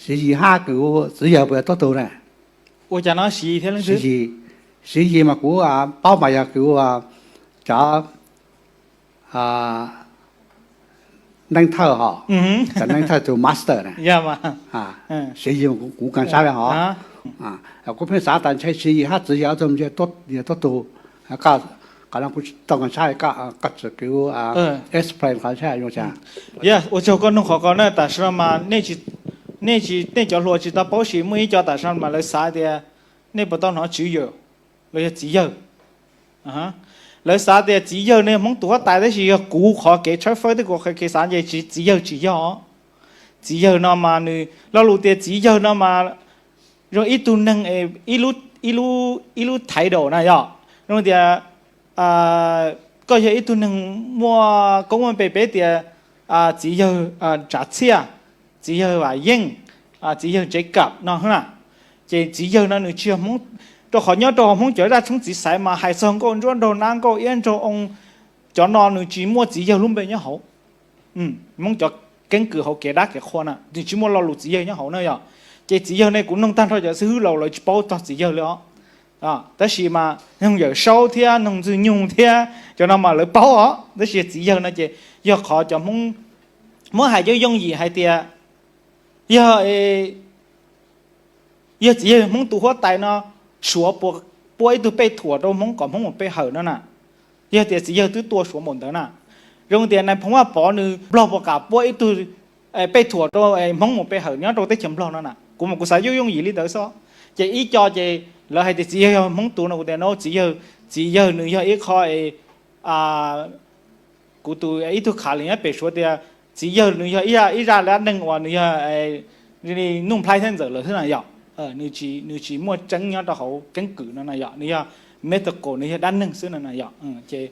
Siv Yis hab kws txiv yawg puas yog tuab tug na? Ua cas no Siv Yis thiab leej twg? Siv Yis mas kuv paub mas yog kws cov neej thawj hos, cov neej thawj tus master na. Siv Yis kuv kheev sab le hos. Kuv pheej xav tas ntshe Siv Yis hab txiv yawg ob tug ntshe yog tuab tug. Qhov no kuv tau kheev sab, koj txawm kws explain qhov sab zoo. Ua tsaug koj nug qhov ko na, tam sim no mas nej tsis, nej cov hluas tsis tau paub, sis muaj ib co tam sim no mas lawv xav tias nej puas tau hnov tswv yawg los yog txiv yawg. Lawv xav tias txiv yawg no yog Hmoob tus huab tais, tab sis yog kuv qhov kev tshawb fawb thiab kuv qhov kev xav ces txiv yawg tsis yog. Txiv yawg no mas nws lo lus tias txiv yawg no mas zoo ib tug neeg, ib lub, ib lub title na yom. Zoo tias koj yog ib tug neeg muaj koob muaj npe, peb tias txiv yawg Tsav Txhiaj, txiv yawg Vam Yeej, txiv yawg Tsev Kam no na. Ces txiv yawg no nws tsis yog Hmoob, rau qhov nyob rau Hmoob cov zaj tshoob txiv xaiv mas hais txog nkauj ntsuab nraug nab nkauj iab nraug oo, cov no nws tsis muaj txiv yawg lub npe nyob hauv. Hmoob cov keeb kwm hauv kev dab kev qhua na nws tsis muaj lo lus txiv yawg nyob hauv na yom. Ces txiv yawg ne kuv noog tag nrho cov xib hwb laus lawv tsis paub txog txiv yawg li os. Tab sis mas noog Yawm Saub thiab noog Ntxwg Nyoog thiab cov no mas lawv paub os, tab sis txiv yawg no ces yog qhov cov Hmoob muab hais yooj yooj yim hais tias yog, yog txiv yawg Hmoob tus huab tais no, Suav puas pua ib tug pej thuam rau Hmoob kom Hmoob mus pe hawm no na. Yog tias txiv yawg twb tua Suav npaum ntawd na, zoo tias Nais Phoo Vaj Pov nws Nplog puas kam pua ib tug pej thuam rau Hmoob mus pe hawm nyob rau teb chaws Nplog no na. Kuv mas kuv xav yooj yooj yim li ntawd xwb. Ces ib co ces lawv hais tias txiv yawg yog Hmoob tus no, kuv tias no txiv yawg, txiv yawg nws yog ib qho, kuv tus ib tug khav li nyob pem Suav tias txiv yawg nws yog ib zaj dab neeg uas nws yog Nuj Nplhaib thiab Ntxawm lawv xwb na yom. Nws tsis muaj tseeb nyob rau hauv keeb kwm no na yom, nws yog mythical, nws yog dab neeg xwb no na yom. Ces